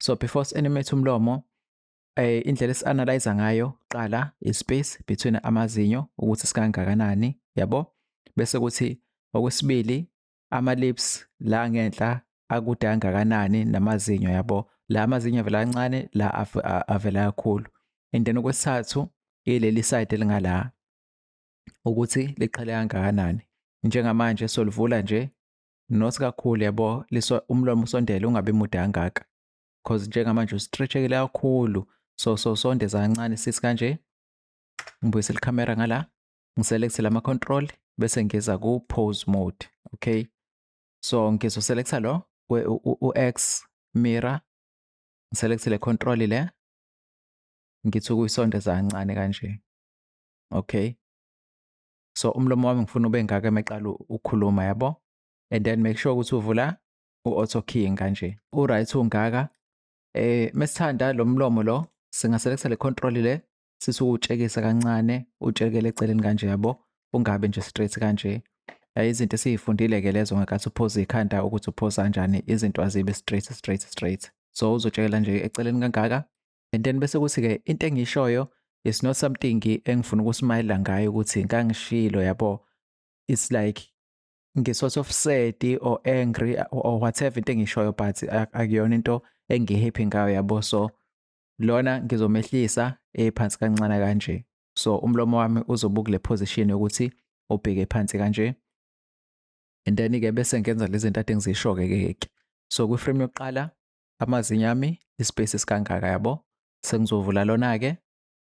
So before si-animate umlomo, indlela esi-analyze ngayo qala i-space between amazinyo ukuthi sikangakanani, yabo. Bese kuthi okwesibili ama-lips la ngenhla akude kangakanani namazinyo, yabo. La amazinyo avela kancane, la avela kakhulu. And then okwesithathu ileli side elingala ukuthi liqhele kangakanani. Njengamanje solivula nje not kakhulu, yabo, liso umlomo usondele ungabi mude kangaka, cause njengamanje ustretchekile kakhulu. So sondeza kancane sithi kanje, ngibuyisele ikhamera ngala, ngiselect lama control bese ngiza ku pose mode. Okay, so ngizoselecta lo u-X mirror, ngiselect le control le, ngithi ukuyisondeza kancane kanje. Okay, so umlomo wami ngifuna ube ngaka emeqala ukukhuluma, yabo. And then make sure ukuthi uvula u-auto keying kanje, u-right ungaka. Mesithanda lo mlomo lo singaselecta le control le, sithi uwutshekisa kancane, utshekele eceleni kanje, yabo, ungabe nje straight kanje. Izinto esiyifundile ke lezo ngenkathi uphoza ikhanda ukuthi uphoza kanjani, izinto azibe straight straight straight. So uzotshekela nje eceleni kangaka. And then bese kuthi ke into engishoyo is not something engifuna ukusmayila ngayo ukuthi ngangishilo, yabo. It's like ngi-sort of sad or angry or whatever into engishoyo, but akuyona into engi-happy ngayo, yabo. So lona ngizomehlisa ephansi kancane kanje, so umlomo wami uzobe kule position yokuthi ubheke phansi kanje. And then ke bese ngenza lezi zinto ade ngizisho ke ke. So kwi-frame yokuqala amazinyo ami ispace esikangaka, yabo. Sengizovula lona ke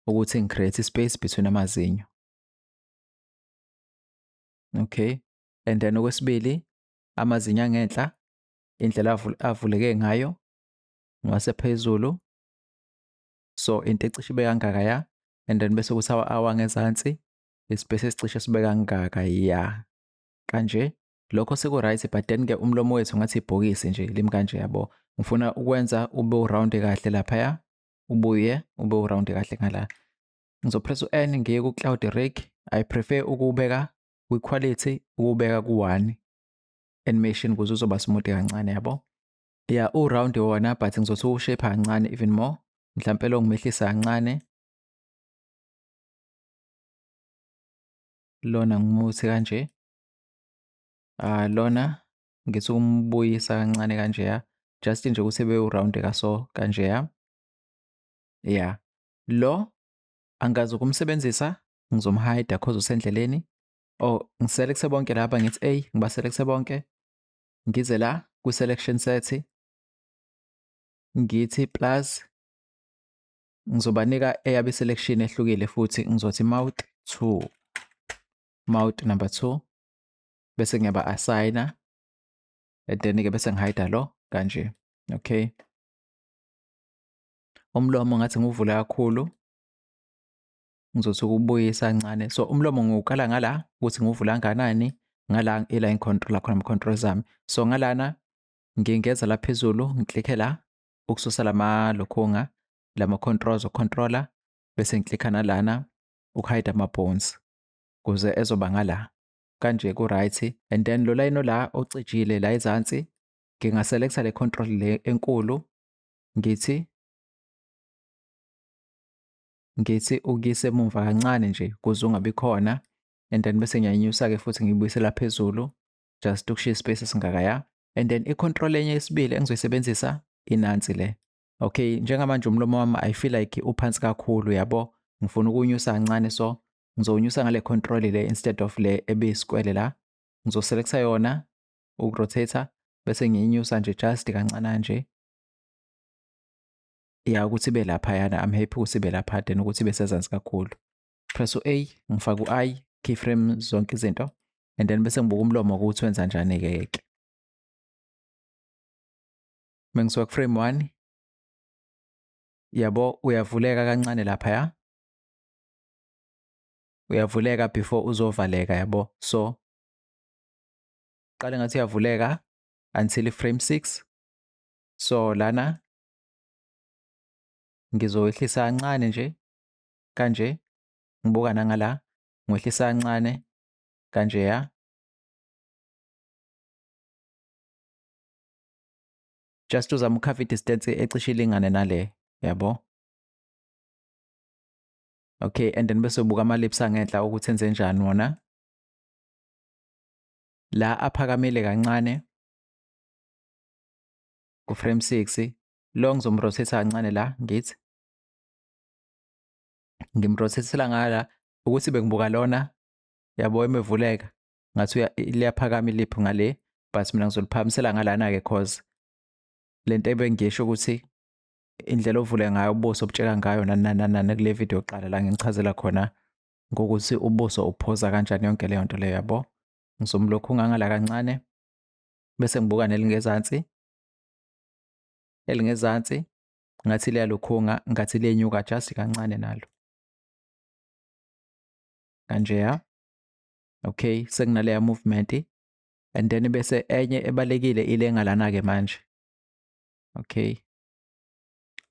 ukuthi ngicreate ispace between amazinyo. Okay, and then okwesibili amazinyo angenhla indlela avuleke ngayo ngasephezulu, so into ecishe ibe kangaka ya. And then bese kuthi awangezansi ispace esicishe sibe kangaka ya kanje. Lokho seku right, but then ke umlomo wethu ngathi ibhokisi nje limi kanje, yabo. Ngifuna ukwenza ube uround kahle laphaya, ubuye ube uround kahle ngala. Ngizopress u-N ngiye ku-cloud rig. I prefer ukubeka kwi-quality, ukubeka ku-1 animation ukuze uzoba smooth kancane, yabo. Ya, u-round wona, but ngizothi uwushape kancane even more, mhlampe lo ngimehlisa kancane, lona ngimuthi kanje, lona ngithi umbuyisa kancane kanje ya, just nje ukuthi ebe uround kaso kanje ya. Ya, lo angazi ukumsebenzisa, ngizomhide cause usendleleni. Oh, ngiselecte bonke lapha, ngithi A, ngibaselecte bonke, ngize la ku-selection set, ngithi plus, ngizobanika eyabe selection ehlukile futhi, ngizothi mouth 2, mouth number 2, bese ngiyaba assigner, and then ke bese ngihide lo kanje. Okay, umlomo ngathi ngiwuvula kakhulu, ngizothi ukubuyisa kancane. So umlomo ngiwukala ngala ukuthi ngiwuvula kangakanani, ngala ila ngicontrola khona ama-controls ami. So ngalana ngingeza la phezulu, ngiklikhe la ukususa lama lokhunga lama controls ocontroller, bese ngiklikha nalana ukuhide ama bones kuze ezoba ngala kanje ku right. And then lo line la ocijile la ezansi, ngingaselecta le control le enkulu, ngithi ukuyise emuva kancane nje kuze ungabi khona. And then bese ngiyayinyusa ke futhi ngiyibuyisela phezulu just ukushiya ispace esingaka ya. And then i-control enye yesibili engizoyisebenzisa inansi le. Okay, njengamanje umlomo wami I feel like uphansi kakhulu, yabo. Ngifuna ukunyusa kancane, so ngizowunyusa ngale control le instead of le ebeyisikwele la. Ngizoselecta yona ukurotate bese ngiyinyusa nje just kancane nje ya, ukuthi ibe lapha yana. I'm happy ukuthi ibe lapha then ukuthi ibe sezansi kakhulu. Press u-A, ngifake u-I, keyframe zonke izinto, and then bese ngibuka umlomo ukuthi wenza njani ke ke. Mengisuka ku frame 1, yabo, uyavuleka kancane lapha ya, uyavuleka before uzovaleka, yabo. So qale ngathi uyavuleka until frame 6. So lana ngizowehlisa kancane nje kanje, ngibuka nangala, ngiwehlisa kancane kanje ya. Just uzama uku-cover i-distance ecishe ilingane nale, yabo. Okay, and then bese ubuka ama-lips angenhla ukuthi enze njani wona. La aphakamile kancane ku-frame 6. Lo ngizom-rotate kancane la, ngithi ngim-rotate-ela ngala ukuthi bengibuka lona, yabo, emevuleka ngathi liyaphakama i-lip ngale, but mina ngizoliphakamisela ngalana-ke, cause lento ebengisho ukuthi indlela ovule ngayo ubuso obutsheka ngayo nani nani nani kule video yokuqala la ngichazela khona ngokuthi ubuso uphoza kanjani, yonke leyo nto leyo, yabo. Ngizomlokhu ngangala kancane bese ngibuka nelingezansi, elingezansi ngathi liyalukhunga, ngathi liyenyuka just kancane nalo kanjeya. Okay, sekunaleya movement, and then bese enye ebalekile ile ngalana-ke manje. Okay,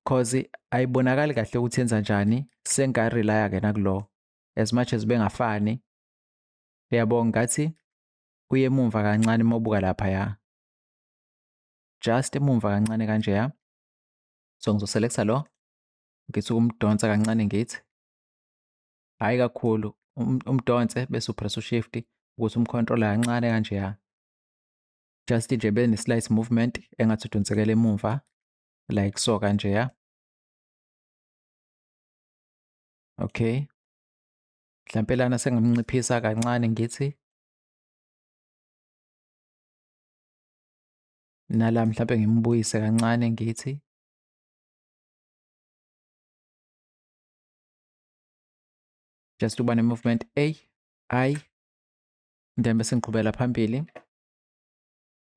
cause ayibonakali kahle ukuthi yenza njani, senga-relya-ke nakulo as much as bengafani, yabo. Ngathi uye emumva kancane uma ubuka lapha, ya, just emumva kancane kanjeya. So ngizo-selecta lo, ngithi ukumdonsa kancane, ngithi hhayi kakhulu, umdonse bese u-press u-shift ukuthi um-control kancane kanjeya, just nje bene-slight movement engathi udonsekela emumva like so kanjeya. Okay, mhlampe lana sengamnciphisa kancane, ngithi nala mhlampe ngimbuyise kancane, ngithi just uba ne-movement A I, then bese ngiqhubela phambili.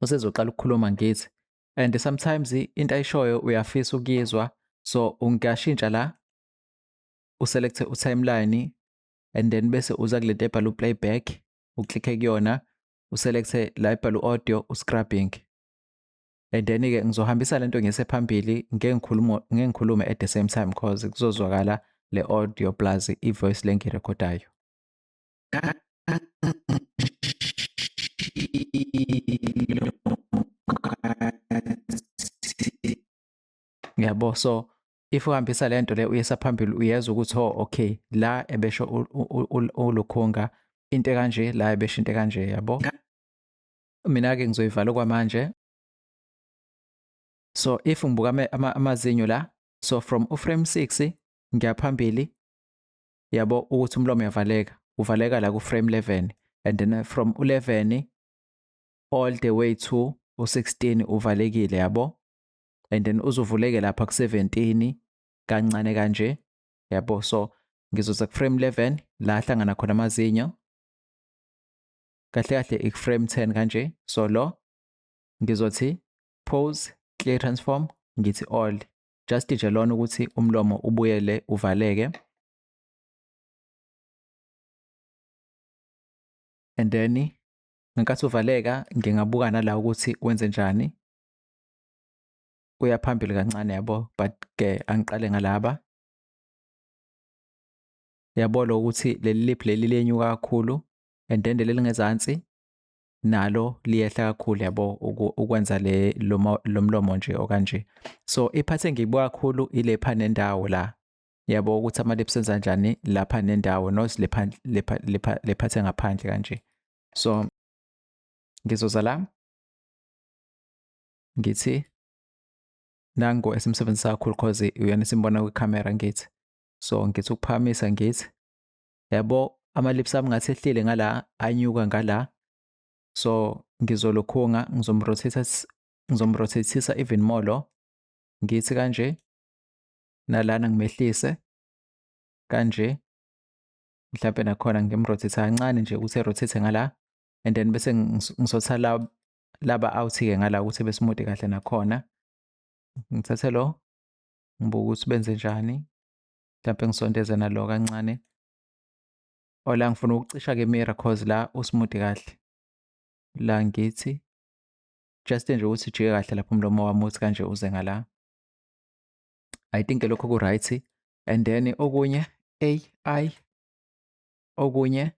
Usezoqala ukukhuluma, ngithi, and sometimes into ayishoyo uyafisa ukuyizwa, so ungashintsha la, u-select u-timeline, and then bese uza kulento ebhala u-playback, u-click-e kuyona, u-select la ebhala u-audio u-scrubbing, and then-ke ngizohambisa lento ngiyise phambili. Ngeke ngikhulume, ngeke ngikhulume at the same time, cause kuzozwakala le audio plus i-voice le engiyirekhodayo. Yabo, so if uhambisa lento le uyisa phambili, uyezwa ukuthi oh okay, la ebesho ulukhunga into kanje, la ebesho into kanje, yabo. Mina-ke ngizoyivala okwamanje. So if ngibuka amazinyo la, so from u-frame 6 ngiyaphambili, yabo, ukuthi umlomo uyavaleka, uvaleka la ku-frame 11, and then from u-11 all the way to u-16 uvalekile, yabo, and then uzovuleke lapha ku-17 kancane kanje, yabo. So ngizoza ku-frame 11 la ahlangana khona amazinyo, kahle kahle ik-frame 10 kanje. So lo ngizothi pose clear transform, ngithi all, just nje lona ukuthi umlomo ubuyele uvaleke, and then ngenkathi uvaleka ngingabuka nala ukuthi wenze njani, uya phambili kancane, yabo. But ke angiqale ngalaba, yabo, lo ukuthi leli lip leli lenyuka kakhulu, and then leli ngezansi nalo liyehla kakhulu, yabo, ukwenza le lo mlomo nje okanje. So i-part engiyibuka kakhulu ilepha nendawo la, yabo, ukuthi ama-lips enza njani lapha nendawo, not lepha lepha lepha lephathe ngaphandle kanje. So ngizoza la, ngithi nango esimsebenzisa kakhulu cause uyona simbona kwikhamera, ngithi so ngithi ukuphakamisa, ngithi yabo ama-lips ami ngathi ehlile ngala, anyuka ngala. So ngizolokhunga, ngizom-rotate, ngizom-rotate-isa even more lo, ngithi kanje, nalana ngimehlise kanje, mhlawumbe nakhona ngim-rotate kancane nje ukuthi e-rotate ngala, and then bese ngizothatha la laba out-ke ngala ukuthi besimude kahle nakhona. Ngithathe lo, ngibuke ukuthi benze njani, mhlawumbe ngisondeze nalo kancane. Oh, la ngifuna ukucisha-ke mirror cause la u-smooth kahle. La ngithi just nje ukuthi ujike kahle lapho umlomo wami uthi kanje uze ngala. I think lokho ku-right. And then okunye A I, okunye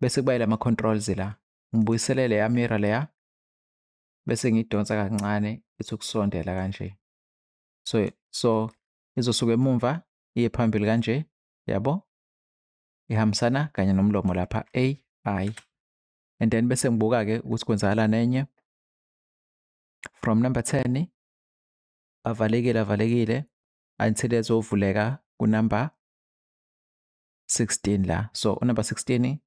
bese kuba yilama controls la. Ngibuyisele leya mirror leya bese ngiyidonsa kancane ithi ukusondela kanje. So izosuka emumva iye phambili kanje, yabo? Ihambisana kanye nomlomo lapha A I. And then bese ngibuka ke ukuthi kwenzakalani enye. From number 10 avalekile avalekile until ezovuleka ku number 16 la. So number 16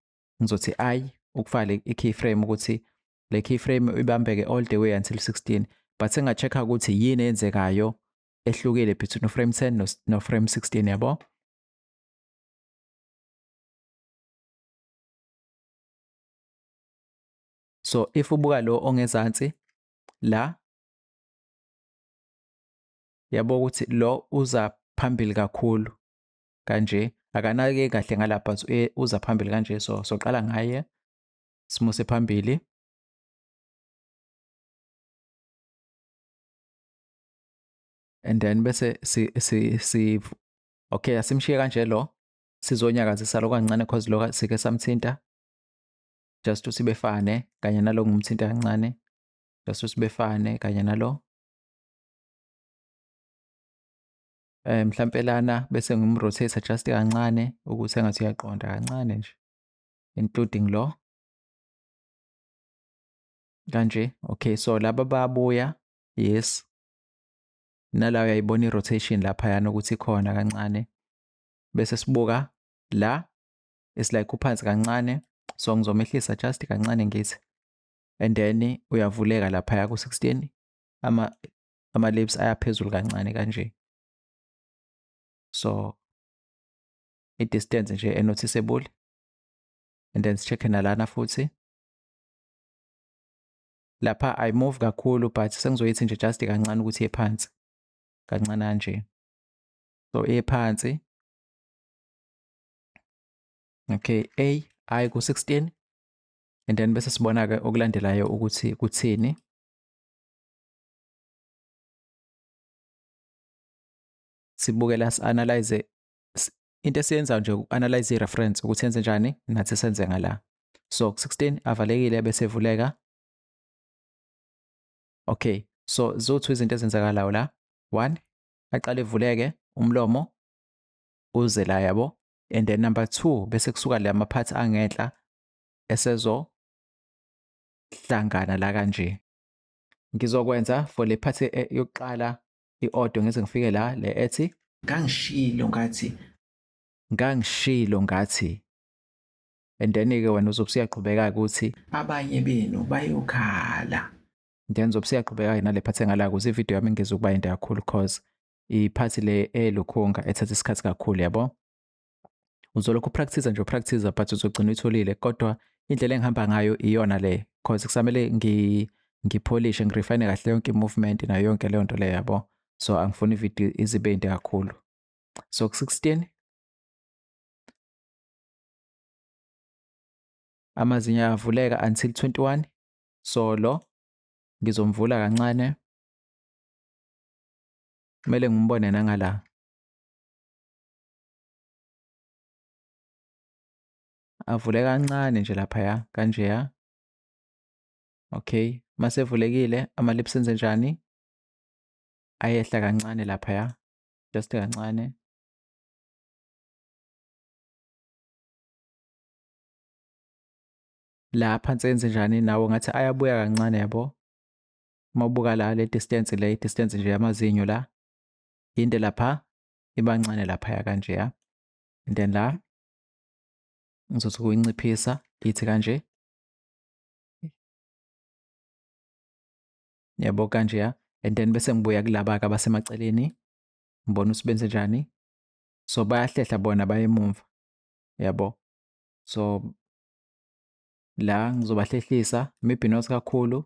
ngizothi I ukufaka i keyframe ukuthi le keyframe ibambeke all the way until 16, but senga-check-a ukuthi yini eyenzekayo ehlukile between frame 10 no frame 16, yabo. So if ubuka lo ongezansi la, yabo ukuthi lo uza phambili kakhulu kanje, akanake kahle ngalapha, but uza phambili kanje. So soqala ngaye simuse phambili. And then bese si okay, asimshiye kanje lo, sizonyakazisa lo kancane cause lo sike samthinta just ukuthi befane kanye nalo, ngumthinta kancane just ukuthi befane kanye nalo. Mhlampe lana bese ngimrotate just kancane ukuthi engathi uyaqonda kancane nje, including lo kanje. Okay, so laba bayabuya, yes, nala uyayibona i-rotation laphayana ukuthi ikhona kancane. Bese sibuka la, it's like uphansi kancane, so ngizomehlisa just kancane ngithi, and then uyavuleka laphaya ku-16, ama lips ayaphezulu kancane kanje. So i-distance nje e-noticeable. And then si-check nalana futhi lapha I move kakhulu, but sengizoyithi nje just kancane ukuthi iye phansi kancane kanje. So iye phansi. Okay, A I ku 16, and then bese sibona ke okulandelayo ukuthi kuthini. Sibuke la, si-analyze into esiyenzayo nje, uku-analyze i-reference ukuthi yenze njani, nathi senze ngala. So 16 avalekile bese evuleka. Okay, so zothu izinto ezenzakalayo la. 1, aqale evuleke umlomo uze la, yabo. And then number 2 bese kusuka la ama-parts angenhla esezo hlangana la kanje. Ngizokwenza for le part yokuqala i-audio ngize ngifike la le ethi ngangishilo ngathi, ngangishilo ngathi, and then ke wena uzobe usuyaqhubeka ukuthi abanye benu bayokhala. Then uzobe usuyaqhubeka nale part engala ukuze ivideo yami ingezukuba yinde kakhulu, cause i-part le elukhunga ethatha isikhathi kakhulu, yabo. Uzolokhu upractice nje upractice, but uzogcina uyitholile. Kodwa indlela engihamba ngayo iyona le, cause kusamele ngipholishe ngirefine kahle yonke i-movement nayo yonke leyo nto leyo, yabo. So angifuni ivideo izibe inde kakhulu. So ku-16 amazinyo ayavuleka until 21. So lo ngizomvula kancane, kumele ngimbone nangala. Avule kancane nje laphaya kanjeya. Okay, mase evulekile ama lips enze njani? Ayehla kancane laphaya, just kancane. La phansi enze njani nawo? Ngathi ayabuya kancane, yabo. Uma ubuka la le distance, le distance nje yamazinyo la yinde lapha iba ncane laphaya kanjeya. And then la ngizothi ukuyinciphisa ithi kanje, yabo, kanjeya. And then bese ngibuya kulaba ke abasemaceleni, ngibona ukuthi benze njani. So bayahlehla bona, baye emumva, yabo. So la ngizobahlehlisa maybe not kakhulu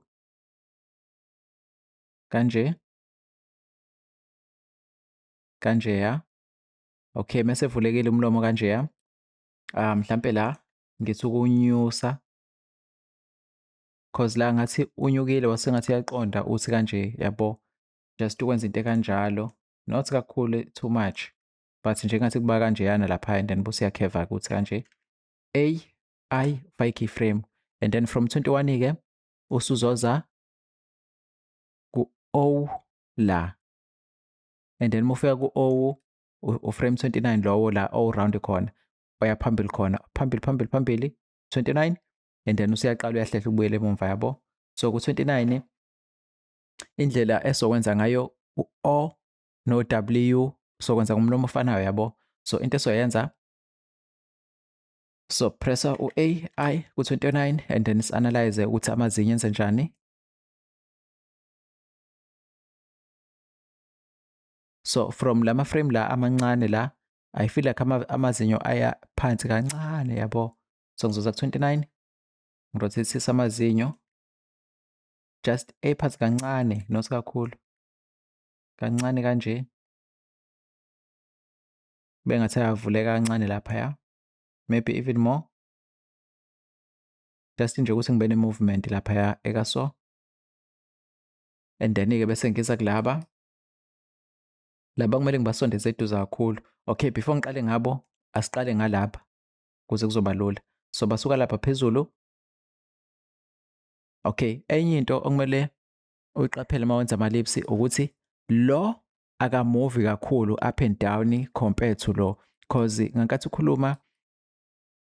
kanje kanjeya. Okay, mase evulekile umlomo kanjeya, mhlampe la ngithi ukunyusa, cause la ngathi unyukile wasengathi uyaqonda uthi kanje, yabo, just ukwenza into ekanjalo, not kakhulu too much, but nje ngathi kuba kanjeyana lapha, and then bese uyakheva ukuthi kanje. A I fake keyframe. And then from 21 ke usuzoza ku O la, and then mufika ku O u-frame 29 lowo la o round khona, oya phambili khona, phambili phambili phambili 29, and then usuyaqala uyahlehla ubuyele emumva, yabo. So ku 29 indlela esokwenza ngayo u-O no W sokwenza ngomlomo ofanayo, yabo. So into esoyenza, so pressa u-A I ku-29 and then si-analyze ukuthi amazinyo enze njani. So from lama frame la amancane la, I feel like amazinyo aya phansi kancane, yabo. So ngizoza ku-29, ngirotate amazinyo just ephansi kancane, not kakhulu, kancane kanje, bengathi ayavuleka kancane laphaya, maybe even more, just nje ukuthi ngibe ne-movement laphaya ekaso. And then-ke bese ngiza kulaba laba kumele ngibasondeze eduze kakhulu. Okay, before ngiqale ngabo, asiqale ngalapha kuze kuzoba lula. So basuka lapha phezulu. Okay, enye into okumele uyiqaphele uma wenza ama-lips ukuthi lo akamuvi kakhulu up and down compared to lo, cause ngenkathi ukhuluma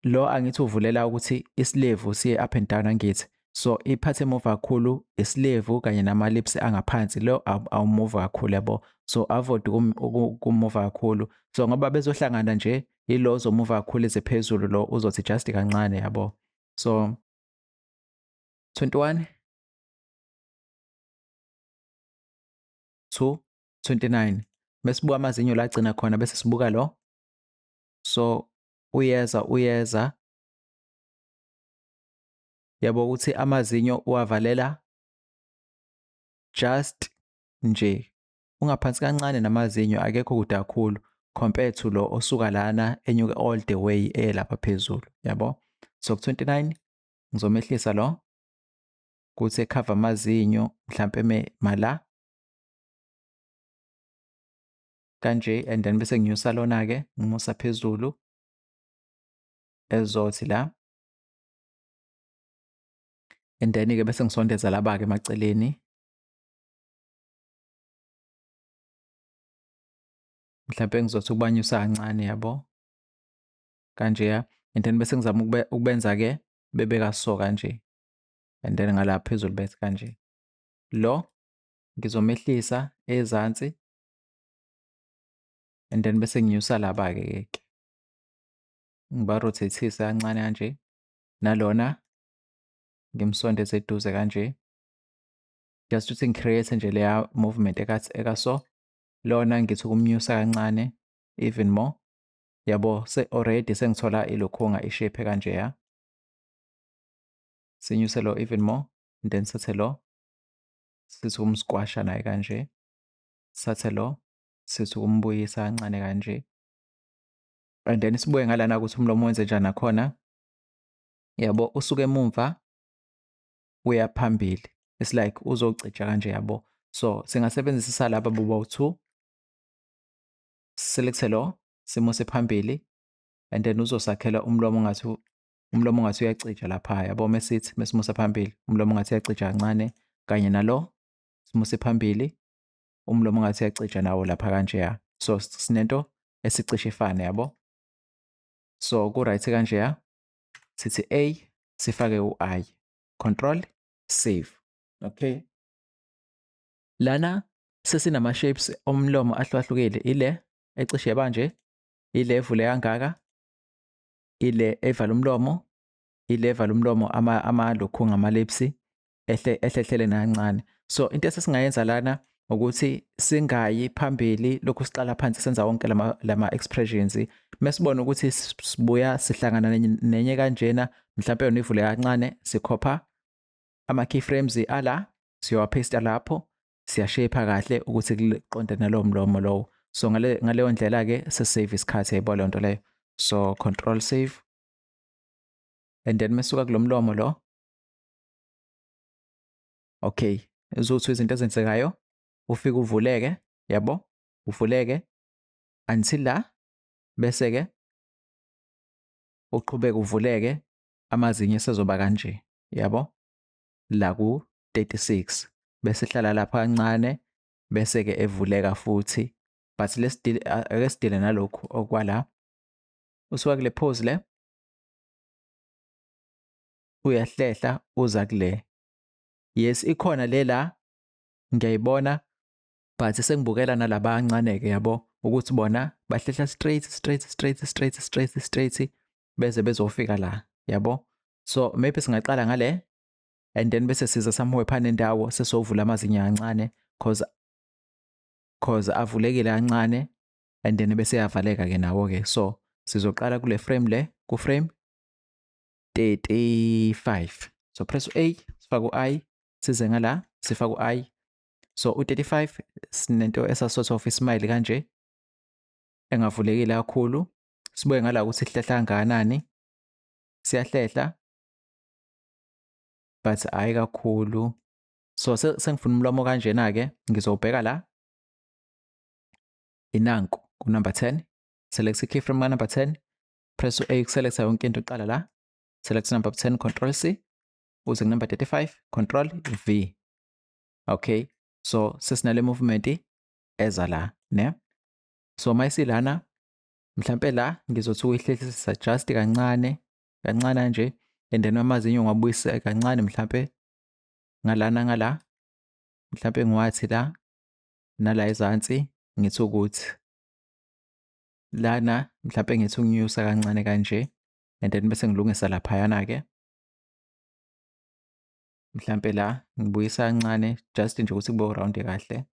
lo angithi uvulela ukuthi isilevu siye up and down, angithi. So iphathe emuva kakhulu isilevu kanye nama-lips angaphansi, lo awumuva kakhulu, yabo. So avoid ukumuva kakhulu. So ngoba bezohlangana nje, yilo ozomuva kakhulu eze phezulu, lo uzothi just kancane, yabo. So 21 to 29, mesibuka amazinyo la agcina khona, bese sibuka lo. So uyeza uyeza, yabo, ukuthi amazinyo uwavalela just nje ungaphansi kancane namazinyo akekho kude kakhulu compared to lo osuka lana enyuke all the way elapha phezulu, yabo. So ku 29 ngizomehlisa lo kuthi ekhava amazinyo mhlampe eme mala kanje, and then bese nginyusa lona ke ngimusa phezulu ezothi la, and then ke bese ngisondeza laba ke emaceleni, mhlampe ngizothi ukubanyusa kancane, yabo, kanje ya. And then bese ngizama ukubenza ke bebe kaso kanje, and then ngala phezulu bese kanje. Lo ngizomehlisa ezansi and then bese nginyusa laba ke ke ngiba-rotate-ise kancane kanje, nalona ngimsondeze eduze kanje, just ukuthi ngi-create nje leya movement ekaso. Lona ngithi ukumnyusa kancane even more, yabo. Se already sengithola ilokhunga i-shape kanje ya. Sinyuse lo even more and then sithathe lo sithi ukumsquasha naye kanje, sithathe lo sithi ukumbuyisa kancane kanje, and then sibuye ngalana ukuthi umlomo wenze njani nakhona, yabo. Usuke emumva uya phambili, it's like uzocija kanje, yabo. So singasebenzisa laba boba u2, select lo simuse phambili, and then uzosakhela umlomo ngathi umlomo ngathi uyacija lapha, yabo. Mesithi mesimusa phambili umlomo ngathi uyacija kancane, kanye nalo simuse phambili umlomo ngathi uyacija nawo lapha kanje ya. So sinento esicishe ifane, yabo. So ku right kanje ya, sithi A sifake u-I, control save. Okay, lana sesinama shapes omlomo ahlukahlukile, ile ecishe yabanje, ile evule kangaka, ile evala umlomo, ile evala umlomo amalokhu ngama-lips ehle ehlehlele kancane. So into esesingayenza lana ukuthi singayi phambili lokhu siqala phansi senza wonke lama expressions, mesibona ukuthi sibuya sihlangana nenye kanjena, mhlawumbe yona ivule kancane, sikhopha ama keyframes ala siyowapaste lapho, siyashape kahle ukuthi kuqonde nalowo mlomo lowo. So ngaleyo ndlela ke sesave isikhathi, yayibona leyo nto leyo. So control save, and then mesuka kulomlomo lo, okay, uzothi izinto ezenzekayo ufike uvuleke, yabo, uvuleke until la, bese ke uqhubeke uvuleke, amazinyo sezoba kanje. yabo, la ku-36, bese hlala lapha kancane, bese-ke evuleka futhi. But let's ake sidile nalokhu okwala. Usuka kule pose le, uyahlehla uza kule. Yes, ikhona le la ngiyayibona, but sengibukela nalaba abancane-ke, yabo, ukuthi bona bahlehla straight straight straight straight straight straight beze bezofika la, yabo. So maybe singaqala ngale and then bese siza somewhere phana nendawo sesovula amazinyo kancane, cause avulekile kancane and then bese yavaleka ke nawo ke. So sizoqala kule frame le, ku frame 35. So press A, sifake u-I, size ngala sifake u-I. So u-35 sinento esa sort of ismile kanje engavulekile kakhulu. Sibuye ngala ukuthi sihlehla kangakanani, siyahlehla but hayi kakhulu. So sengifuna umlomo kanjena ke, ngizobheka la inanku ku number 10, select i-keyframe ka number 10, press u-A kuselect yonke into uqala la, select number 10, control C, uze ku number 35, control V. Okay, so sesinale movement eza la, ne? So mayisilana mhlambe la ngizothi uyihlehlisa just kancane kancane nje, and then amazinyo ngiwabuyise kancane mhlambe ngalana ngala, mhlambe ngiwathi la nala ezansi, ngithi ukuthi lana mhlambe ngithi unginyusa kancane kanje, and then bese ngilungisa laphayana ke, mhlambe la ngibuyisa kancane just nje ukuthi kube round kahle.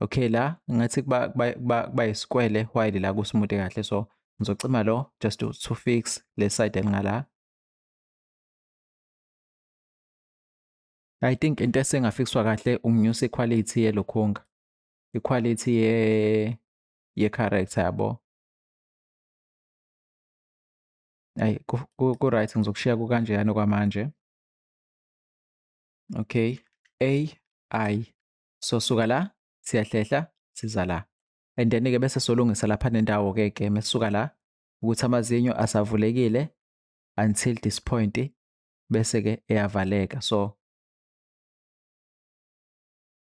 Okay, la ngathi kuba isikwele while la kusmooth kahle, so ngizocima lo just to fix le side elingala. I think into esengafixwa kahle unginyusa iquality yelokhunga, iquality ye character, yabo. Ayi, ku right, ngizokushiya kukanjeyana kwamanje. Okay, A I. So suka la siyahlehla siza la, and then ke bese solungisa lapha nendawo ke ke mesuka la ukuthi amazinyo asavulekile until this point, bese ke eyavaleka. So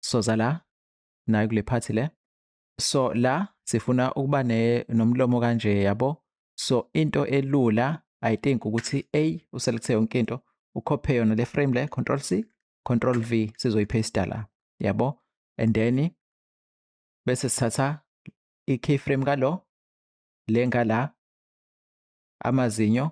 soza la nayo kule part le. So la sifuna ukuba nomlomo kanje, yabo. So into elula I think ukuthi A uselect yonke into, ukhophe yona le frame le, control C control V, sizoyipaste la, yabo. And then bese sithatha i-keyframe kalo le ngala amazinyo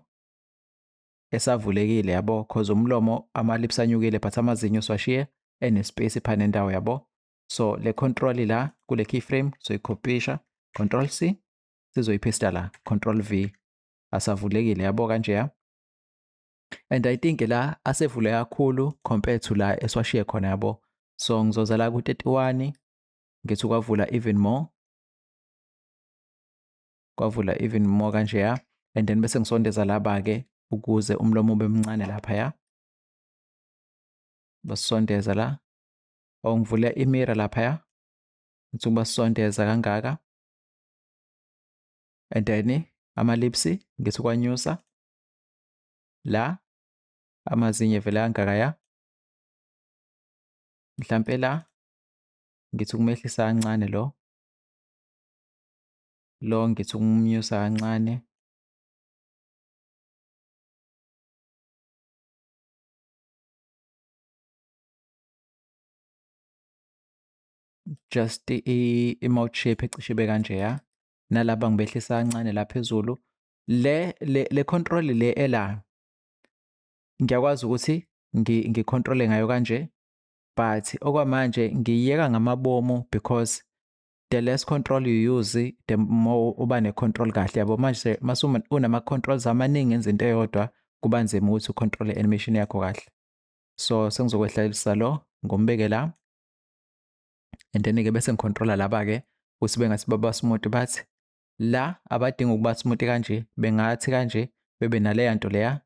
esavulekile, yabo, cause umlomo ama-lips anyukile but amazinyo siwashiye ene-space phana nendawo, yabo. So le control la kule keyframe soyikhopisha, control C, sizoyipaste la, control V, asavulekile, yabo, kanje ya. And I think la asevule kakhulu compared to la esiwashiye khona, yabo. So ngizoza la ku-31, ngithi kwavula even more, kwavula even more kanje ya. And then bese ngisondeza laba ke ukuze umlomo ube mncane lapha ya, basondeza la, or ngivule imira lapha ya, ngithi ubasondeza kangaka. And then ama-lips ngithi kwanyusa la, amazinyo vele kangaka ya, mhlampe la ngithi ukumehlisa kancane lo, lo ngithi ukumnyusa kancane. Just i-mouth shape ecishe ibe kanje ya, nalaba ngibehlisa kancane la phezulu. Le control le ela ngiyakwazi ukuthi ngicontrole ngayo kanje, but okwamanje ngiyiyeka ngamabomu because the less control you use the more uba ne-control kahle, yabo. Manje mase unama-controls amaningi enza into eyodwa, kuba nzima ukuthi ucontrole i-animation yakho kahle. So sengizokwehlisa lo ngombeke la, and then ke bese ngicontrola laba ke ukuthi bengathi baba smooth, but la abadinga ukuba smooth kanje, bengathi kanje bebe naleya nto leya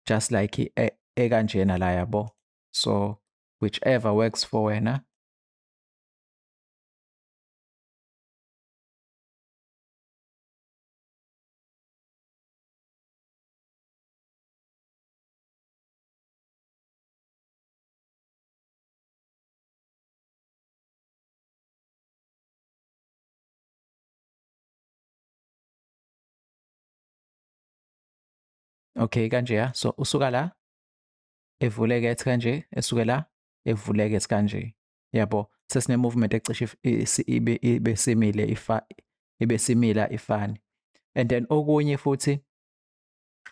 just like ekanjena la, yabo. So whichever works for wena. Okay, kanje ya. So usuka la evuleke ethi kanje, esuke la evuleke ethi kanje. Yabo, sesine movement ecishe ibe simile ifa ibe simila ifani. And then okunye futhi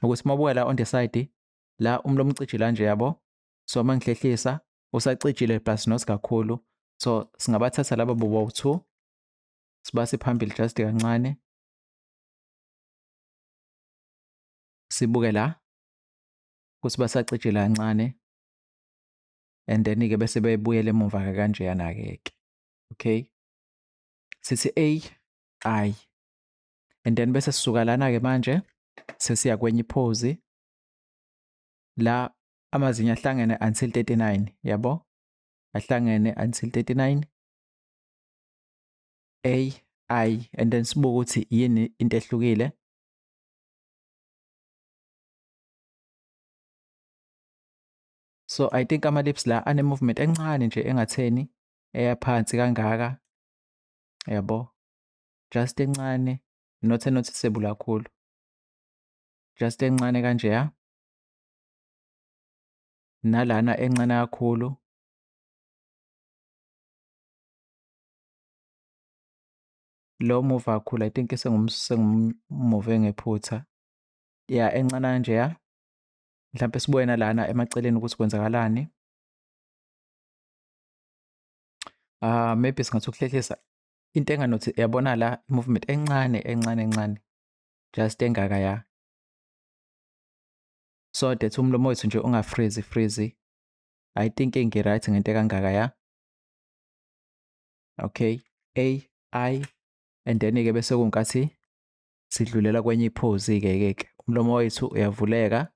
ukuthi mawubuka la on the side la umlomo ucijile nje yabo. So mangihlehlisa usacijile plus not kakhulu. So singabathatha laba bobo 2 sibase phambili just kancane. Sibuke la ukuthi basacijile kancane and then-ke bese bebuyela emumva-ke kanjeyana-ke ke. Okay, sithi A I and then bese sisuka lana-ke manje sesiya kwenye iphozi la amazinyo ahlangene until 39, yabo, ahlangene until 39 A I and then sibuke ukuthi yini into ehlukile. So I think ama-lips la ane-movement encane nje engatheni eya phansi kangaka, yabo, just encane, not noticeable kakhulu, just encane kanjeya, nalana encane kakhulu. Lo move kakhulu, I think sengumuve ngephutha. Ya, encane kanjeya. Mhlawumpe sibuye nalana emaceleni ukuthi kwenzakalani. Maybe singathi ukuhlehlisa into enganothi, yabona la movement encane encane encane, just engaka ya. So that umlomo wethu nje ungafreeze freeze. I think ngi-right ngento ekangaka ya. Okay, A I and then-ke bese kunkathi sidlulela kwenye iphozi-ke ke. Umlomo wethu uyavuleka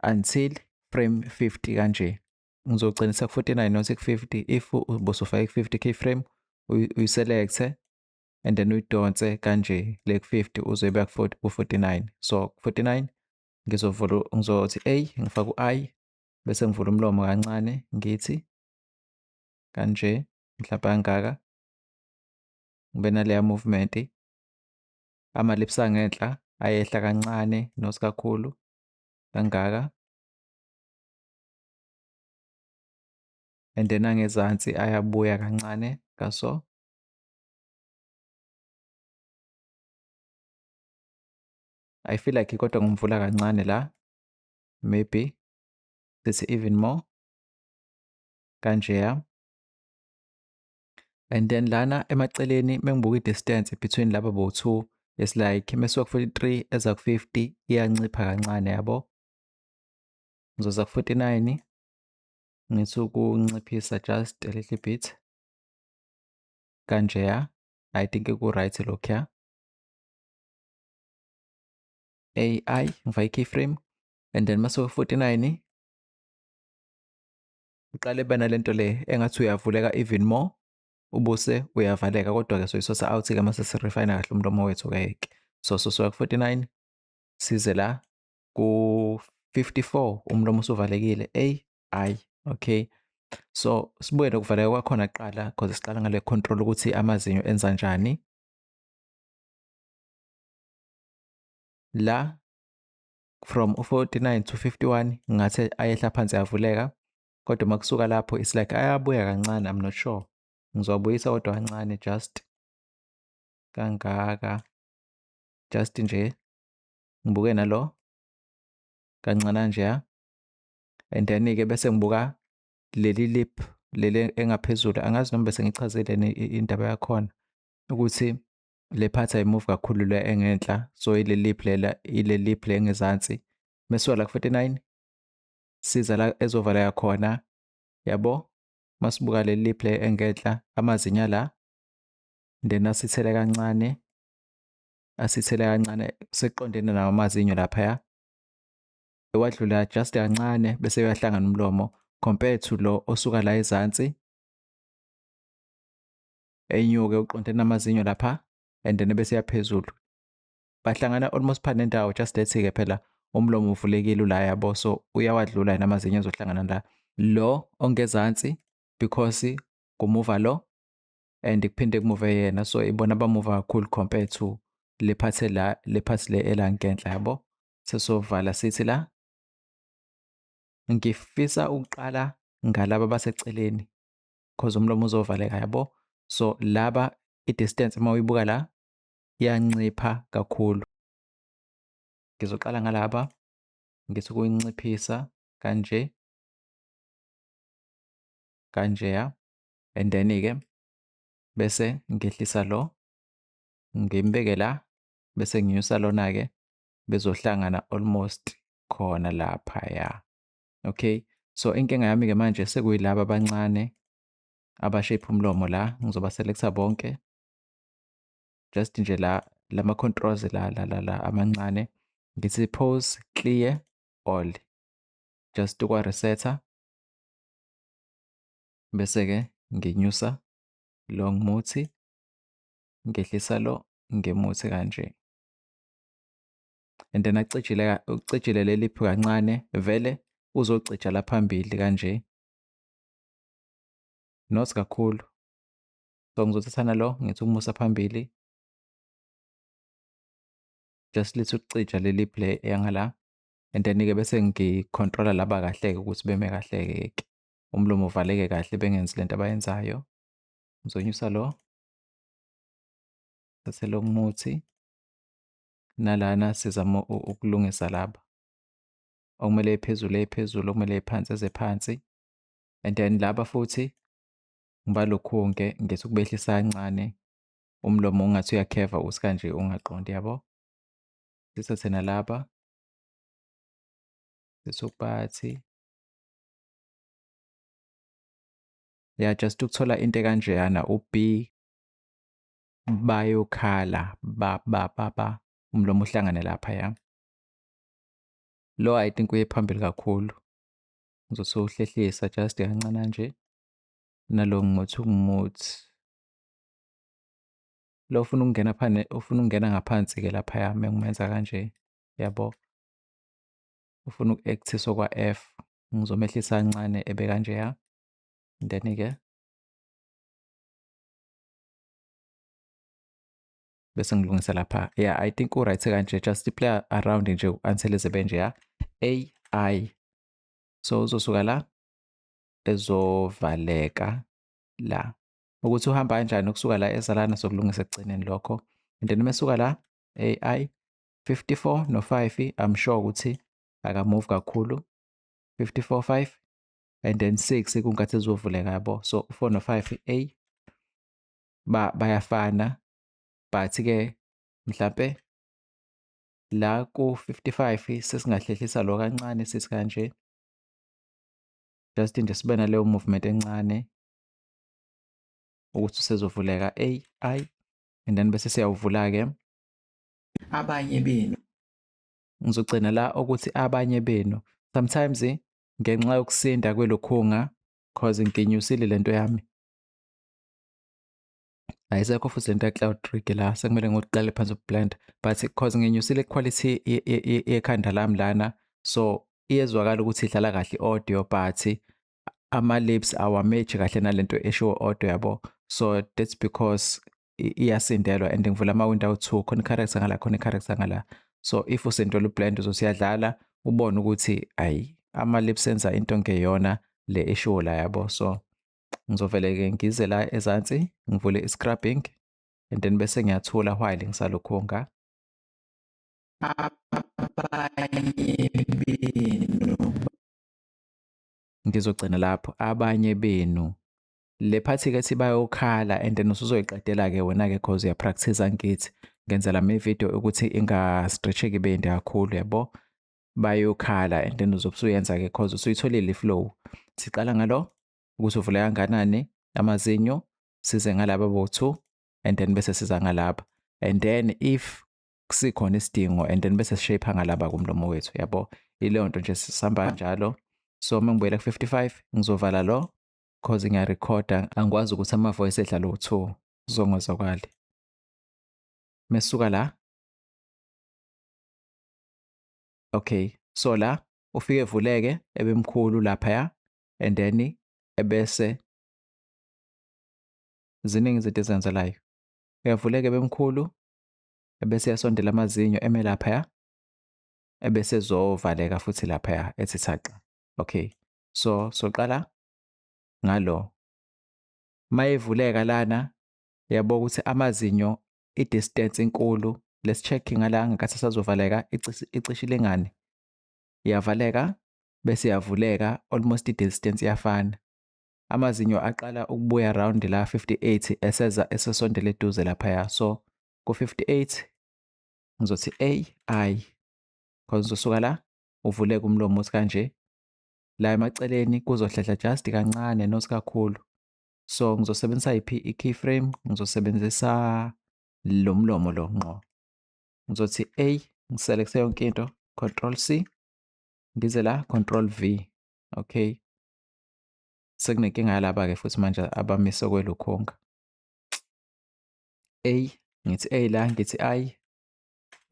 until frame 50 kanje. Ngizogcinisa ku-49 not ku-50. If ubusufake ku-50 keyframe uyiselect and then uyidonse kanje le ku-50 uzoyibeka ku-49. So 49 ngizovula, ngizothi A ngifake u-I bese ngivula umlomo kancane ngithi kanje mhlawumbe kangaka, ngibe naleya movement. Ama-lips angenhla ayehla kancane not kakhulu kangaka, and then angezansi ayabuya kancane kaso. I feel like kodwa ngimvula kancane la, maybe sithi even more kanjeya. And then lana emaceleni mengibuka i-distance between laba bo-2 it's like mesuka ku-43 eza ku-50 iyancipha kancane, yabo. Ngizoza ku-49 ngithi ukunciphisa just a little bit kanjeya. I think ku-right lokhuya. A I ngifake i-keyframe and then masuka ku-49 uqale bena lento le engathi uyavuleka even more ubuse uyavaleka, kodwa-ke soyisosa out-ke mase si-refine kahle umlomo wethu-ke ke. So sosuka ku-49 size la ku-54 umlomo usuvalekile. A I. Okay, so sibuye nokuvaleka kwakhona kuqala because siqala ngale control ukuthi amazinyo enza njani. La from 49 to 51 ngathi ayehla phansi ayavuleka, kodwa uma kusuka lapho it's like ayabuya kancane, I'm not sure. Ngizowabuyisa kodwa kancane just kangaka, just nje ngibuke nalo kancane nje. And then-ke bese ngibuka leli lip leli engaphezulu, angazi noma bese ngichazile indaba yakhona ukuthi le part ayimove kakhulu le engenhla, so ile lip lela ile lip le engezansi. Mesuka la ku-49 siza la ezovaleka khona, yabo. Masibuka le lip le engenhla, amazinyo la, then asithele kancane, asithele kancane sekuqondene nawo amazinyo laphaya, wadlula just kancane bese uyahlangana umlomo compared to lo osuka la ezansi enyuke uqondene namazinyo lapha and then bese yaphezulu. Bahlangana almost phana nendawo, just that-ke phela umlomo uvulekile ula, yabo, so uyawadlula yena amazinyo ezohlangana la. Lo ongezansi because kumuva lo and kuphinde kumuve yena, so ibona bamuva kakhulu compared to Le part la, le part le ela ngenhla, yabo. Sesovala sithi la ngifisa ukuqala ngalaba baseceleni cause umlomo uzovaleka, yabo. So laba i-distance uma uyibuka la iyancipha kakhulu. Ngizoqala ngalaba, ngithi ukuyinciphisa kanje kanjeya, and then-ke bese ngehlisa lo, ngimbeke la, bese nginyusa lona-ke, bezohlangana almost khona laphaya. Okay, so inkinga yami-ke manje sekuyilaba abancane aba-shape umlomo la, ngizoba-select-a bonke just nje la lama controls la la la la amancane, ngithi pose clear all just ukwa-reset-a, bese-ke nginyusa lo ngimuthi, ngehlisa lo ngimuthi kanje, and then acijile, ucijile leli liphu kancane, vele uzocija la phambili kanje, not kakhulu. So ngizothatha nalo, ngithi ukumusa phambili, just lithi ukucija leli play eyangala, and then-ke bese ngi-control-a laba kahle-ke ukuthi beme kahle-ke, umlomo uvaleke kahle, bengenzi lento abayenzayo. Ngizonyusa lo, thathe lo muthi, nalana sizama ukulungisa laba okumele phezulu ephezulu, okumele phansi eze phansi, and then laba futhi ngibalokhunke, ngithi ukubehlisa kancane, umlomo ungathi uyakheva uthi kanje ungaqondi, yabo. Sithathe nalaba, sithi ukubathi ya, just ukuthola into ekanjeyana, u-B bayokhala ba ba ba ba, umlomo uhlangane lapha ya. Lo I think uye phambili kakhulu, ngizothi uhlehlisa just kancane nje, nalo ngimuthi ukumuthi lo ufuna ukungena phane, ufuna ukungena ngaphansi-ke laphaya uma ngimenza kanje, yabo. Ufuna uku-act-iswa kwa-F, ngizomehlisa kancane ebe kanjeya, then-ke bese ngilungisa lapha. Yeah, I think u-right kanje, just play around nje until ize nje A I. So uzosuka la ezovaleka la, ukuthi uhamba kanjani ukusuka la ezalana sokulungisa ekugcineni lokho, and then mesuka la AI 54 no 5, I'm sure ukuthi aka-move kakhulu, 54 5 and then 6 kunkathi ezovuleka, yabo. So 4 no 5 A ba bayafana, but ke mhlambe la ku 55 sesingahlehlisa lo kancane, sithi kanje, just nje sibe naleyo movement encane ukuthi usezovuleka A I, and then bese siyawuvula ke. Abanye benu. Ngizogcina la ukuthi abanye benu sometimes ngenxa yokusinda kwelokhunga, cause nginyusile lento yami, ayisekho futhi lento ya-cloud rig la, sekumele ngokuqale phansi uku-blend, but cause nginyusile quality yekhanda lami lana, so iyezwakala ukuthi idlala kahle i-audio, but ama-lips awa-match kahle nalento eshiwo audio, yabo. So that's because iyasindelwa and ngivula ama-window 2, khona i-character ngala, khona i-character ngala. So if usindelwa u-blend, uzothi uyadlala ubone ukuthi ayi, ama-lips enza into engeyona le eshiwo la, yabo. So ngizovele-ke ngize la ezansi, ngivule i-scrubbing, and then bese ngiyathula while ngisalokhunga. Abanye benu. Ngizogcina lapho, abanye benu, le part-ke ethi bayokhala, and then usuzoyiqedela-ke wena-ke cause uya-practice, angithi ngenzela mi video ukuthi inga-stretch-eki ibe yinde kakhulu, yabo. Bayokhala, and then uzobe usuyenza-ke cause usuyitholile i-flow. Siqala ngalo ukuthi uvule kangakanani amazinyo, size ngalaba bo-two, and then bese siza ngalaba, and then if sikhona isidingo, and then bese si-shape ngalaba kumlomo wethu, yabo. Ileyo nto nje, sihamba kanjalo. So uma ngibuyela ku-55, ngizovala lo cause ngiyarekhoda, angikwazi ukuthi ama-voice edlala u-two kuzongazwakali. Mesuka la, okay, so la ufike evuleke ebemkhulu laphaya, and then ebese ziningi izinto ezenzelayo, uyavuleka ebemkhulu. Ebese yasondela amazinyo eme laphaya, ebese ezovaleka futhi laphaya ethi thaqa. Okay, so soqala ngalo. Mayevuleka lana yabo ukuthi amazinyo i-distance inkulu. Let's check ngala ngenkathi asazovaleka icishe ilingane. Iyavaleka bese iyavuleka, almost i-distance iyafana. Amazinyo aqala ukubuya round la 58 eseza esesondele eduze laphaya. So ku-58 ngizothi A I, because uzosuka la uvuleke umlomo uthi kanje, la emaceleni kuzohlehla just kancane not kakhulu. So ngizosebenzisa iphi i-keyframe? Ngizosebenzisa lo mlomo lo ngqo. Ngizothi A, ngiselekte yonke into, Control C, ngize la Control V. Okay, sekunenkinga yalaba-ke futhi manje abamise kwelukhunga. A, ngithi A la, ngithi I,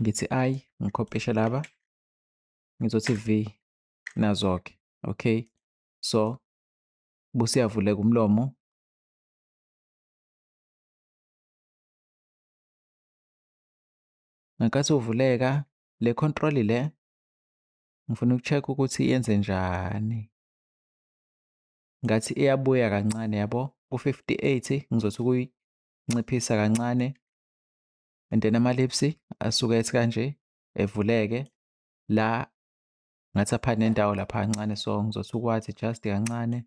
ngithi I, ngikhopishe laba, ngizothi V nazo-ke. Okay, so busiyavuleka umlomo. Ngenkathi uvuleka le control le ngifuna uku-check ukuthi yenze njani. Ngathi iyabuya kancane yabo, ku-58 ngizothi ukuyinciphisa kancane, and then ama-lips asuke ethi kanje evuleke la, ngathi apha nendawo lapha kancane, so ngizothi ukwathi just kancane.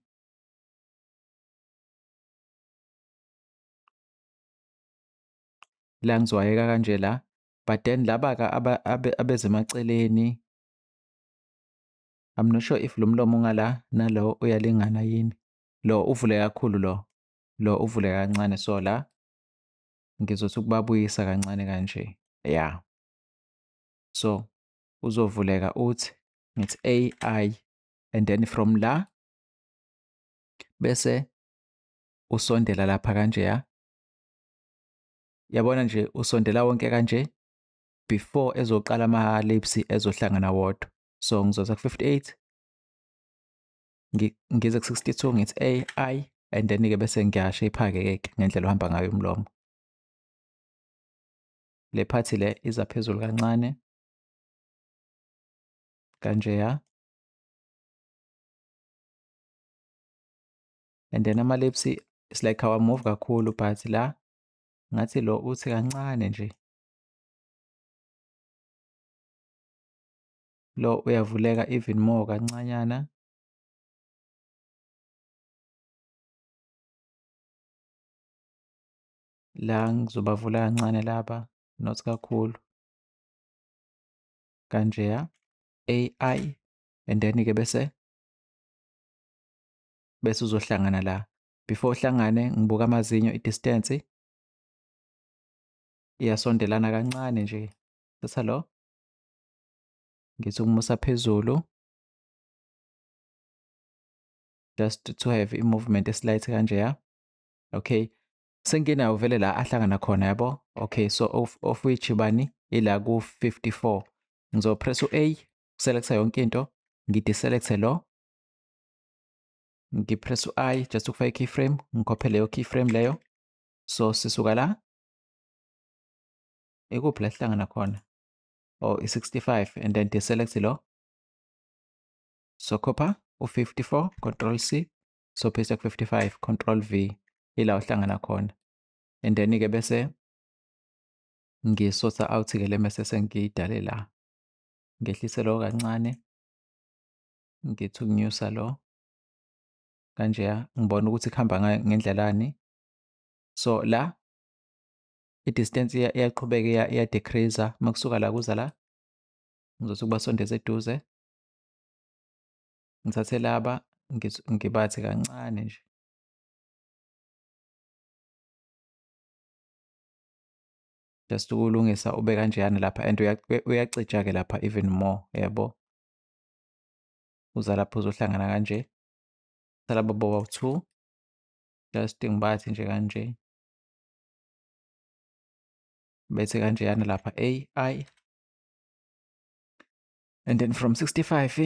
La ngizowayeka kanje la, but then laba-ke abezemaceleni, I'm not sure if lo mlomo ungala nalo uyalingana yini. Lo uvule kakhulu, lo uvule kancane, so la ngizothi ukubabuyisa kancane kanje. Yeah, so uzovuleka uthi ngithi A I, and then from la bese usondela lapha kanje ya. Yabona nje usondela wonke kanje before ezoqala ama-lips ezohlangana wodwa. So ngizoza ku-58 ngize ku-62 ngithi A I, and then-ke bese ngiyashape-ke ke ngendlela ohamba ngayo umlomo. Le phathi le iza phezulu kancane kanje ya, and then ama-lips it's like awamove kakhulu, but la ngathi lo uthi kancane nje, lo uyavuleka even more kancanyana. La ngizobavula kancane laba, not kakhulu kanje ya. A I, and then ke bese uzohlangana la. Before uhlangane ngibuka amazinyo, i-distance iyasondelana kancane nje. Thatha lo ngithi ukumusa phezulu just to have i-movement eslight kanje ya. Okay, senginawo vele la ahlangana khona yabo. Okay, so of which bani ila ku-54. Ngizopress u-A uselecta yonke into, ngideselecte lo, ngipress u-I just ukufaka i-keyframe, ngikhophe leyo keyframe leyo. So sisuka la ikuphi la sihlangana khona, oh i-65, and then deselect lo, so khopha u-54, Control C, so paste ku-55, Control V, ila uhlangana khona, and then ke bese ngisorta out ke le mese sengiyidale la, ngehlise lo kancane, ngithi ukunyusa lo kanje, ngibona ukuthi kuhamba ngendlelani. So la i-distance iyaqhubeka iya-decrease makusuka la kuza la, ngizothi ukubasondeza eduze, ngithathe laba ngibathe kancane nje, just ukulungisa ube kanjeyana lapha, and uyacija-ke lapha even more yabo, uza lapho uzohlangana kanje, laba boba 2, just ngibathi nje kanje, bethe kanjeyana lapha A I, and then from 65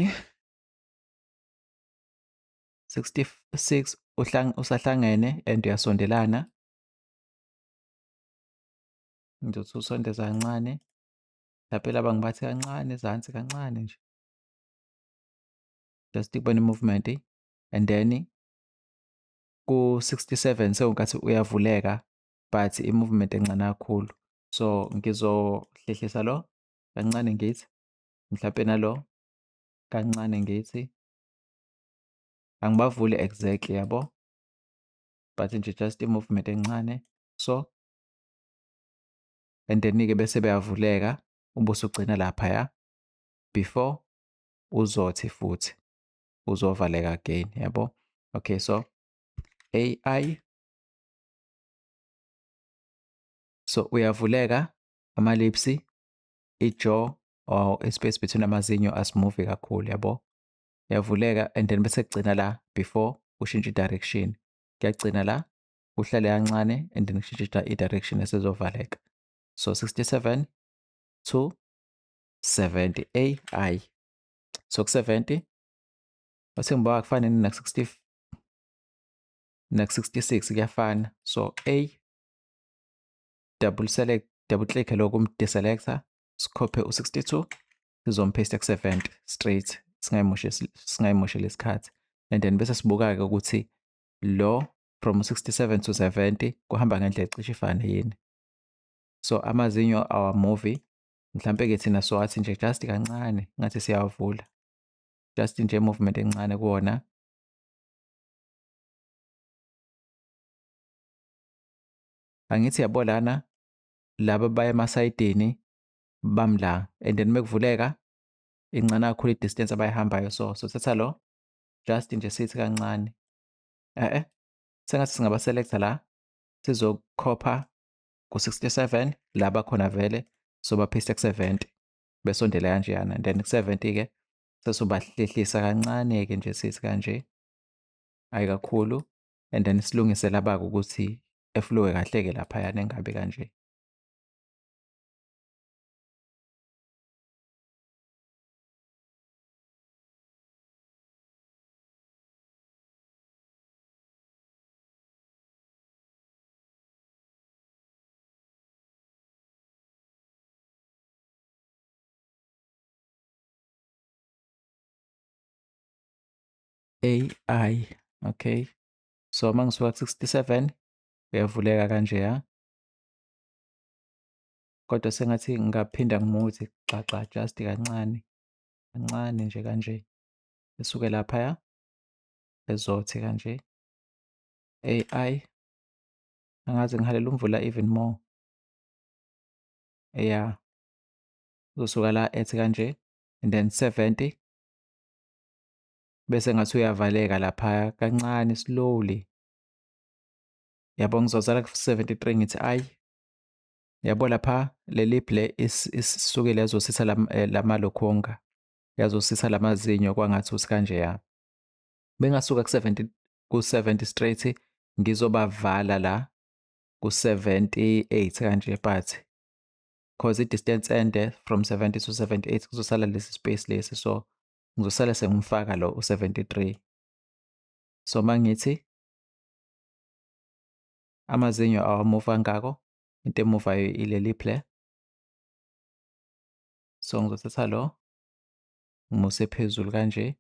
66 usahlangene and uyasondelana. Ngizothi usondeza kancane. Mhlampe laba ngibathi kancane ezansi kancane nje. Just ukubona i-movement and then ku-67 sewungathi uyavuleka but i-movement encane kakhulu. So ngizohlehlisa lo kancane ngithi mhlampe nalo kancane ngithi angibavuli exactly yabo, but nje just i-movement encane. So and then-ke bese beyavuleka ubusugcina laphaya before uzothi futhi uzovaleka again yabo. Okay, so AI, so uyavuleka ama-lips, i-jaw or i-space between amazinyo asimuvi kakhulu yabo, uyavuleka and then bese kugcina la before ushintshe i-direction, kuyagcina la kuhlale kancane and then kushintshe i-direction esezovaleka. So 67 to 70 AI. So ku-70 bathe ngiba kufane naku-60 naku-66 kuyafana. So A, double select, double click lokhu um-deselector, sikhophe u-62 sizompaste ku-70 straight, singayimosheli isikhathi. And then bese sibuka-ke ukuthi lo from 67 to 70 kuhamba ngendlela ecishe ifane yini. So amazinyo awamuvi, mhlampe-ke thina sowathi nje just kancane ngathi siyawavula, just nje movement encane kuwona. Angithi yabo lana laba baya emasayidini bami la, and then mekuvuleka incane kakhulu i-distance abayihambayo. So sothatha lo just nje sithi kancane, sengathi singaba selector la, sizokhopha ku-67 laba khona vele, sobaphiste ku-70 besondela kanjeyana, and then ku-70 ke sesobahlehlisa kancane ke nje sithi kanje, ayi kakhulu, and then silungise laba ukuthi eflowe kahle ke laphayana engabe kanje. AI, okay. So mangisuka ku-67 uyavuleka kanje ya, kodwa sengathi ngingaphinda ngimuthi xaxa just kancane kancane nje kanje, esuke laphaya ezothi kanje AI. Angaze ngihalela umvula even more. Yeah, uzosuka la ethi kanje and then 70 bese ngathi uyavaleka lapha kancane slowly yabo. Ngizozala ku-73 ngithi ayi yabo lapha le lip le isisukile yazositha lamalokhonga, yazositha lamazinyo kwangathi uthi kanje ya. Bengasuka ku-70 ku-70 straight ngizobavala la ku-78 kanje, but cause i-distance ende from 70 to 78 kuzosala lesi space lesi, so ngizosala sengimfaka lo u-73. So mangithi amazinyo awamuva kangako, into emuvayo ile lip le, so ngizothatha lo ngimuse phezulu kanje,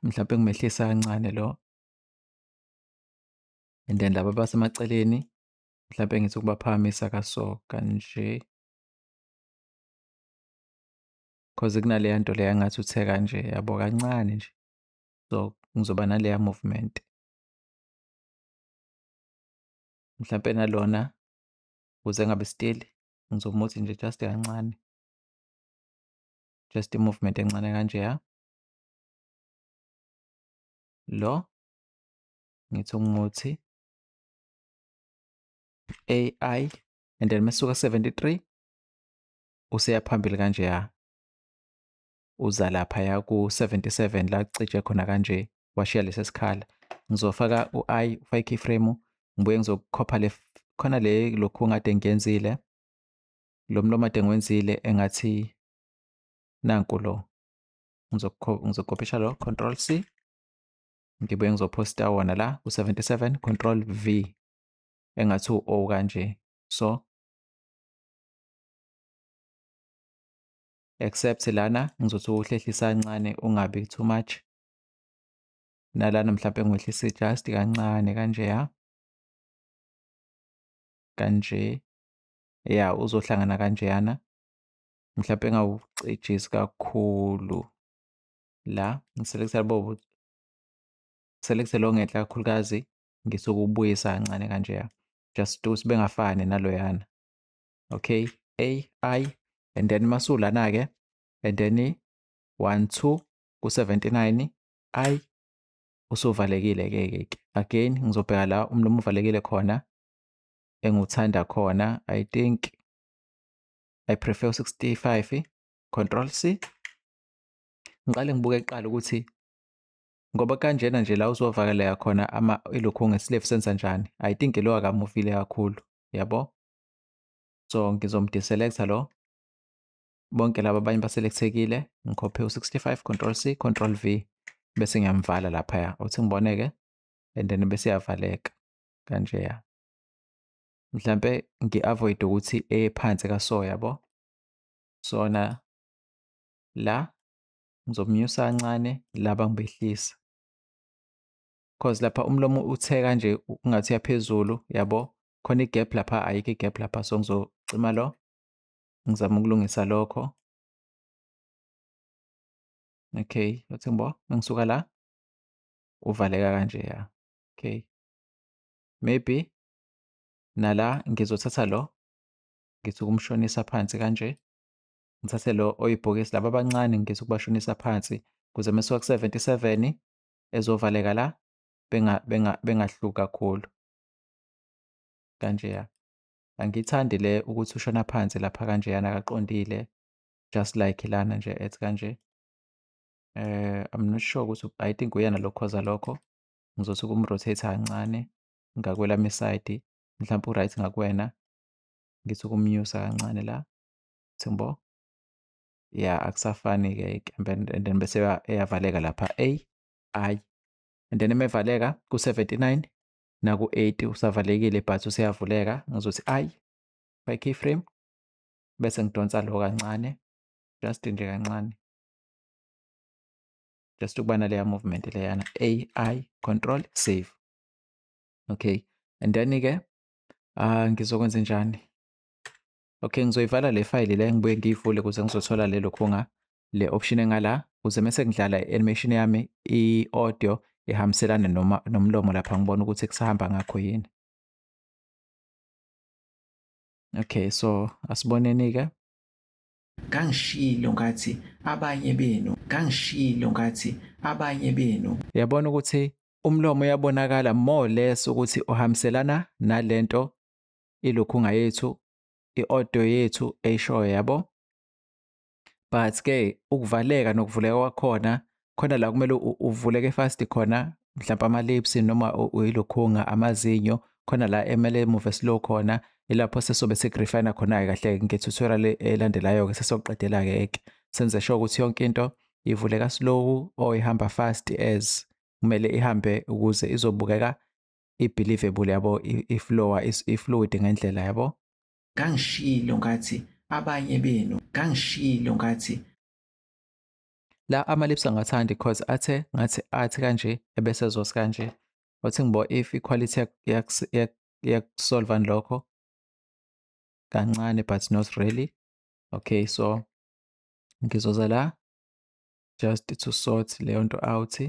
mhlawumbe ngimehlisa kancane lo, and then laba abasemaceleni mhlawumbe ngithi ukubaphakamisa kaso kanje, cause kunaleya nto leya ngathi uthe kanje yabo kancane nje, so ngizoba naleya movement. Mhlampe nalona ukuze ngabe still ngizomuthi nje just kancane, just i-movement encane kanje ya. Lo ngithi umuthi AI, and then mesuka 73 useya phambili kanje ya, uza lapha ya ku-77 la cije khona kanje, washiya lesi sikhala. Ngizofaka u-I, ufake keyframe, ngibuye ngizokhopha le khona le lokhu ngade ngiyenzile, lo mlomo ade ngiwenzile engathi nanku lo, ngizokopisha lo control C, ngibuye ngizophosta wona la ku-77 control V, Engathi u-O kanje. So except lana ngizothi ukuhlehlisa kancane, ungabi too much. Nalana mhlawumbe ngiwehlise just kancane kanjeya, kanje ya, uzohlangana kanjeyana. Mhlawumbe ngawucijisi kakhulu la, ngiselecta bo, select lo ngenhla kakhulukazi, ngisuke ukubuyisa kancane kanjeya, just ukuthi bengafani naloyana. Okay, A I, and then masulana ke, and then 1 2 ku 79 I, usuvalekile ke ke. Again ngizobheka la umlomo uvalekile khona enguthanda khona. I think I prefer 65. Control C. Ngiqale ngibuke kuqala ukuthi ngoba kanjena nje la uzovakaleka khona ama ilokhu ngeslave senza njani. I think lo akamuvile kakhulu, yabo. So ngizomdeselecta lo, bonke laba abanye baselekthekile, ngikhophe u65, Control C, Control V, bese ngiyamvala laphaya, uthi ngiboneke, and then bese iyavaleka kanjeya. Mhlampe ngi-avoid ukuthi ephansi kaso, yabo. Sona la ngizomnyusa kancane, laba ngibehlisa, cause lapha umlomo uthe kanje ungathi uyaphezulu, yabo. Khona igap lapha, ayikho igap lapha, so ngizocima lo, ngizama ukulungisa lokho. Okay, uthi ngibo ngisuka la uvaleka kanje ya. Okay, maybe nala ngizothatha lo, ngithi ukumshonisa phansi kanje, ngithathe lo oyibhokisi laba abancane, ngithi ukubashonisa phansi kuze mesuka ku-77 ezovaleka la bengahluki kakhulu kanjeya. Angithandi le ukuthi ushona phansi lapha kanjeyana, akaqondile, just like lana nje ethi kanje. I'm not sure ukuthi I think uyena lo khoza lokho. Ngizothi ukumrotate kancane ngakwelami isayidi, mhlawumbe u-right ngakuwena, ngithi ukumnyusa kancane la, Thimbo. Ya, akusafani-ke, and then bese eyavaleka lapha A I, and then emevaleka ku-79 naku-80 usavalekile but useyavuleka. Ngizothi I by keyframe, bese ngidonsa lo kancane, just nje kancane, just ukuba naleya movement leyana. A I, Control save. Okay, and then ke ngizokwenza njani? Okay, ngizoyivala le file le, ngibuye ngiyivule ukuze ngizothola lelo khunga le option engala, ukuze mase ngidlala i-animation yami i-audio ihambiselane noma nomlomo lapha, ngibona ukuthi kusahamba ngakho yini. Okay, so asiboneni ke. Ngangishilo ngathi abanye benu, ngangishilo ngathi abanye benu. Uyabona ukuthi umlomo uyabonakala more or less ukuthi uhambiselana nalento ilokhunga yethu, i-audio yethu eyishoyo, yabo. But ke ukuvaleka nokuvuleka kwakhona, khona la kumele uvuleke fast khona, mhlawumbe ama-lips noma uyilokhunga amazinyo, khona la emele move slow khona, ilapho sesobe sekurefine khona-ke kahle nge-tutorial elandelayo-ke, sesoqedela-ke ke senze sure ukuthi yonke into ivuleka slow or ihamba fast as kumele ihambe ukuze izobukeka i-believable, yabo, iflowa i-fluid ngendlela, yabo. Ngangishilo ngathi abanye benu, ngangishilo ngathi la ama-lips angathandi cause athe ngathi athi kanje ebese ezothi kanje. Wathi ngibo if i-quality iyakusolva lokho kancane, but not really. Okay, so ngizoza la just to sort leyo nto out.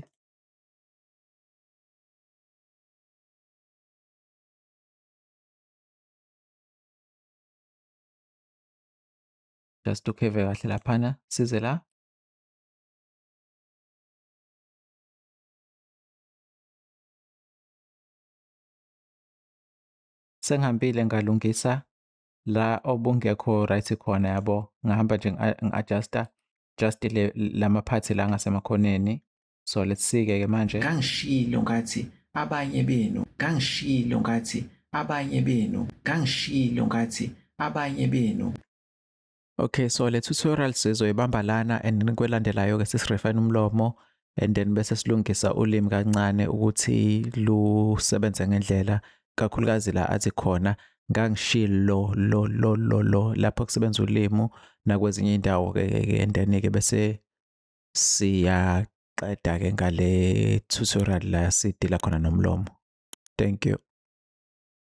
Just ukheve kahle laphana, size la. Sengihambile ngalungisa la obungekho right khona, yabo. Ngihamba nje ngi-adjusta just le lamaphathi la ngasemakhoneni. So let's see ke manje. Ngangishilo ngathi abanye benu, ngangishilo ngathi abanye benu, ngangishilo ngathi abanye benu. Okay, so le tutorial sizoyibamba lana, and then kwelandelayo ke sisirefine umlomo, and then bese silungisa ulimi kancane ukuthi lusebenze ngendlela. Kakhulukazi la athi khona ngangishilo lo lo lo lo lapho kusebenza ulimu nakwezinye indawo ke ke, and then ke bese siyaqeda ke ngale tutorial la sidila khona nomlomo. Thank you.